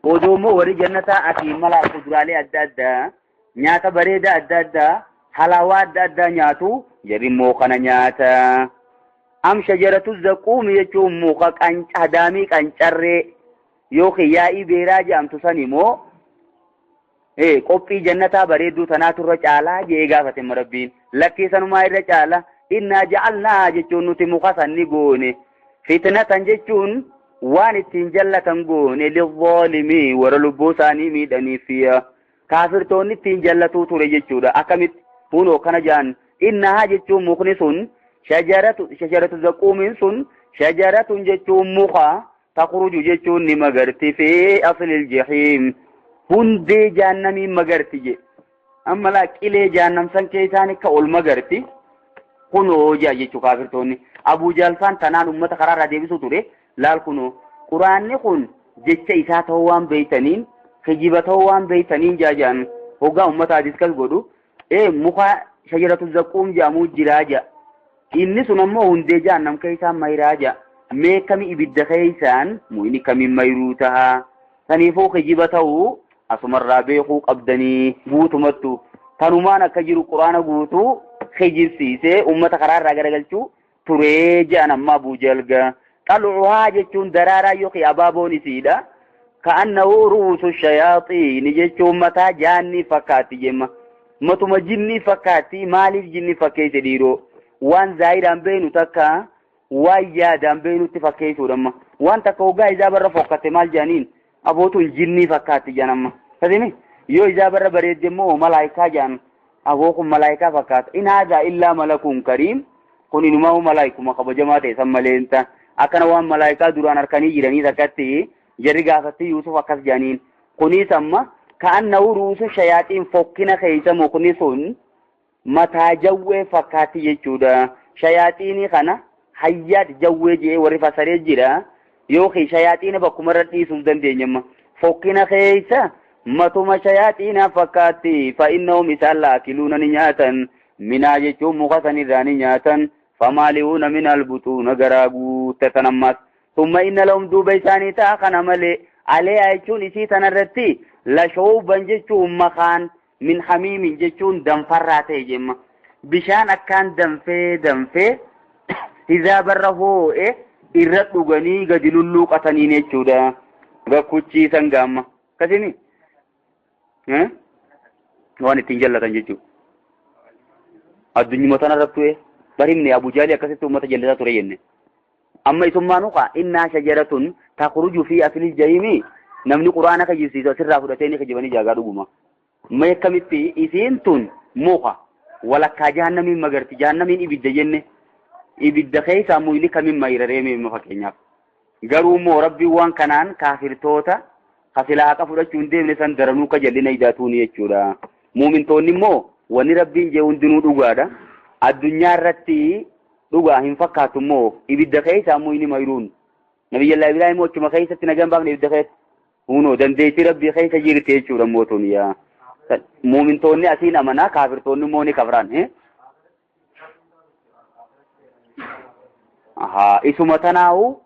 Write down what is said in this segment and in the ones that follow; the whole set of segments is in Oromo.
Odoo immoo warri jannataa asii mala kuduraalee adda addaa, nyaata bareedaa adda addaa, halaawaa adda addaa nyaatu, jarri immoo kana nyaata. Am shajaratu zaquumi jechuun muka hadaamii qancarree yookiin yaa'ii beeraa jedhamtu san immoo qophii jannataa bareedduu tanaatu irra caalaa jee gaafate Rabbiin. Lakkii sanumaa irra caala. Innaa ja'alnaa jechuun nuti muka san ni goone. Fitnatan jechuun waan ittiin jallatan goone lizzaalimii warra lubbuu isaanii miidhaniif kaafirtoonni ittiin jallatuu ture jechuudha. Akkamitti kunoo kana jaan innahaa jechuun mukni sun shajaratu zaquumiin sun shajaratun jechuun muka takhruju jechuun ni magarti fi aslil jahiim hundee jahannamii magarti je. Amma laa qilee jahannam san keessaan akka ol magarti kunoo jaa jechuu kaafirtoonni. Abuu Jaalfaan tanaan ummata karaarraa deebisuu ture. Laal kunoo quraanni kun jecha isaa ta'uu waan beeytaniin kijiba ta'uu waan beeytaniin jaajaan hoggaa ummata diskas godhu muka shajaratu zaquum jedhamuu jiraa ja. Inni sun ammoo hundee jahannam keessaan mayraa ja. Mee kami ibidda keessaan mu'ini kamiin mayruu tahaa. Saniifuu kijiba ta'uu asumarraa beekuu qabdanii guutumattu tanumaan akka jiru quraana guutuu kijibsiisee ummata karaarraa garagalchuu turee jedhan amma Abuu Jalga. Xal'uhaa jechuun daraaraa yookiin abaaboon isiidha. Ka'annahu ru'uusu shayaaxiini jechuun mataa jaannii fakkaatti jemma. Matuma jinnii fakkaatti. Maaliif jinni fakkeesse dhiiroo? Waan zaayiraan beenu takka waan yaadaan beenutti fakkeessuudha amma. Waan takka hoggaa isaa barra fokkate maal jedhaniin abootuun jinnii fakkaatti jedhan amma. Kasimi yoo isaa barra bareedde immoo malaayikaa jedhan aboo kun malaayikaa fakkaata. In haadhaa illaa malakuun kariim kun inumaa malaayikuma kabajamaa ta'e san maleenta. Akkana waan malaayikaa duraan harkanii jiranii takkatti jarri gaafatti Yuusuf akkas jedhaniin. Kunis amma ka'annahu ruusu shayaaxiin fokkina keessa mukni sun mataa jawwee fakkaatti jechuudha. Shayaaxiinii kana hayyaat jawwee jedhee warri fasaree jira. Yookiin shayaaxiina bakkuma irra dhiisuuf dandeenyamma. Fokkina keessa matuma shayaaxiinaa fakkaatti. Fa'innahum isaan laakiluuna ni nyaatan. Minaa jechuun muka sanirraa ni nyaatan. Famaali'uuna minal butuuna garaa guuttatan ammas. Thumma inna lahum duuba isaanii ta'a kana malee aleeyaa jechuun isii tanarratti lashooban jechuun makaan min hamiimin jechuun danfarraa ta'e jemma. Bishaan akkaan danfee danfee hizaabarra hoo'e irra dhuganii gadi lulluuqataniin jechuudha. Gakkuchiisan gaamma. Akkasimi? Waan ittiin jallatan jechuudha. Addunyuma tanarratti ture. Barimne Abu Jaalii akkasitti uummata jallataa ture jenne. Amma isummaan uqa innaa shajaratun takhruju fi aslil jahiimi namni quraana kijibsiisu asirraa fudhatee ni kijibanii jaagaa dhuguma. Mee akkamitti isiin tun muka walakkaa jahannamiin magarti jahannamiin ibidda jenne ibidda keessaa muyni kamiin mayraree mee fakkeenyaaf. Garuu immoo rabbiin waan kanaan kaafirtoota kasilaa haqa fudhachuu hin deemne san daranuu ka jallina idaatuuni jechuudha. Muumintoonni immoo wanni rabbiin jee hundinuu dhugaadha. Addunyaa irratti dhugaa hin fakkaatu immoo ibidda keessaa muyni mayruun. Nabiyyallaa Ibraahim achuma keessatti nagaan baafne ibidda keessa. Hunoo dandeettii rabbii keessa jirti jechuudha mootuun yaa. Muumintoonni asiin amanaa kaafirtoonni immoo ni kafraan. Ahaa isuma tanaahu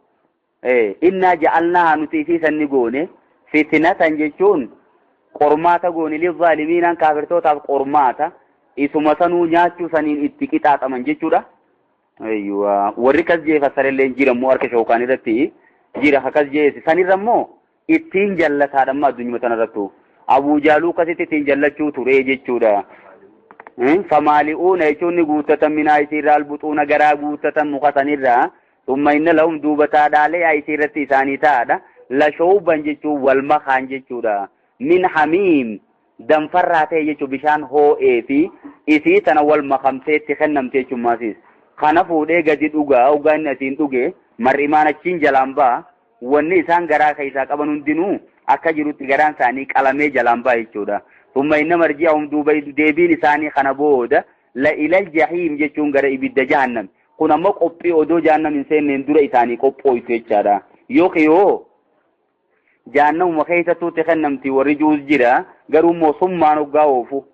innaa ja'alnaa nuti isii sanni goone fitnatan jechuun qormaata goone lizzaalimiinaan kaafirtootaaf qormaata isuma sanuu nyaachuu saniin itti qixaaxaman jechuudha. Ayyuwa warri kas jee fassarellee jira immoo harka shookaan irratti jira akkas jeesi sanirra immoo ittiin jallataadha amma addunyuma tanarrattu. Abuu Jaaluu akkasitti ittiin jallachuu ture jechuudha. Famaali'uuna jechuun ni guuttatan minaa isiirraa albuxuuna garaa guuttatan muka sanirraa. Thumma inna lahum duuba taadhaalee isiirratti isaanii taadha. Lashooban jechuun wal makaan jechuudha. Min hamiim danfarraa ta'e jechuun bishaan hoo'ee fi isii tana wal makamteetti kennamte jechuun maasiis. Kana fuudhee gadi dhugaa hoggaa inni asiin dhuge mar'imaan achiin jalaan ba'a. Wanni isaan garaa keessaa qaban hundinuu akka jirutti garaan isaanii qalamee jalaan ba'a jechuudha. Thumma inna marji'ahum duuba deebiin isaanii kana booda la ilal jahiim jechuun gara ibidda jahannam. Kun ammoo qophii odoo jahannam hin seenneen dura isaanii qophooytu jechaadha. Yookiin yoo jahannamuma keessattuutti kennamti warri juus jira garuu immoo summaan hoggaa oofu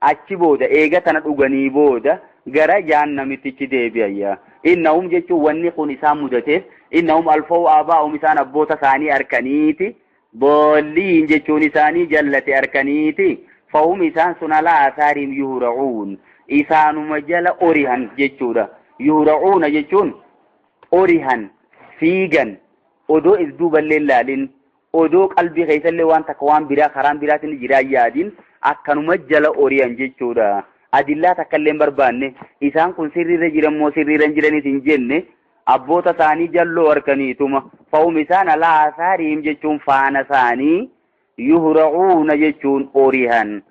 achi booda eega tana dhuganii booda gara jahannamittichi deebi'ayya. Innahum jechuun wanni kun isaan mudateef innahum alfa'u aabaa'um isaan abboota isaanii harkaniiti Doolliin jechuun isaanii jallate arkaniiti. Fahum isaan sun alaa asaariim yuhracuun. Isaanuma jala orihan jechuudha. Yuhracuuna jechuun orihan, fiigan, odoo if duuballee laalin, odoo qalbii keessallee waan takka waan biraa karaan biraatiin jiraa yaadin akkanuma jala orihan jechuudha. Adillaa takka illee hin barbaanne, isaan kun sirriirra jiran moo sirriirra hin jiranis hin jenne, abboota isaanii jalloo harkaniituma. Fahum isaan alaa asaariim jechuun faana isaanii yuhracuuna jechuun orihan.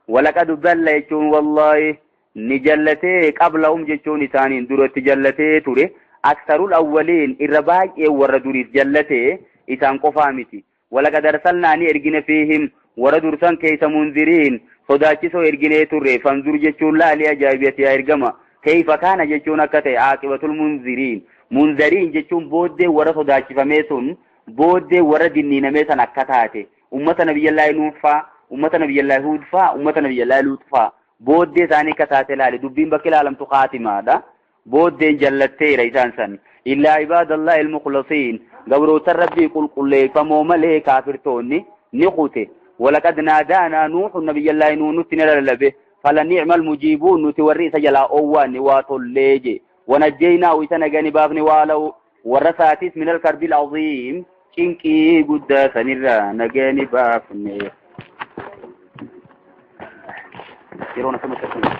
Walaqad dalla jechuun wallaahi ni jallatee, qablahum jechuun isaaniin duratti jallatee ture. Aksarul awwaliin irra baay'ee warra duriif jallatee, isaan qofaa miti. Walaqad arsalnaa ni ergine, fiihim warra dursan keessa, munziriin sodaachisoo erginee turre. Fanzur jechuun laalii ajaa'ibati yaa ergama, kayfa kaana jechuun akka ta'e, aaqibatul munziriin, munzariin jechuun booddee warra sodaachifamee sun, booddee warra dinniinamee san akka taate, ummata Nabiyyallaahi Nuuh faa, ummata Nabiyyallaahi Huud faa, ummata Nabiyyallaahi Luut faa, booddee isaanii akka taate ilaali. Dubbiin bakki ilaalamtu kaatimaadha. Booddeen jallatteera isaan san, illaa ibaadallahi almukhlasiin, gabroota Rabbii qulqulleeffamoo malee kaafirtoonni ni kute. Walaqad naadaanaa Nuuhu, Nabiyyallaahi Nuuh nutti ni lallabe. Falanicma almujiibuun, nuti warri isa jalaa owwaanne waa tollee je. Wanajjeynaahu, isa nagani baafne, waalau warra isaatis, min alkarbi alcaziim, cinqii guddaa sanirraa nagani baafne. Yeroon akkamatti akkana.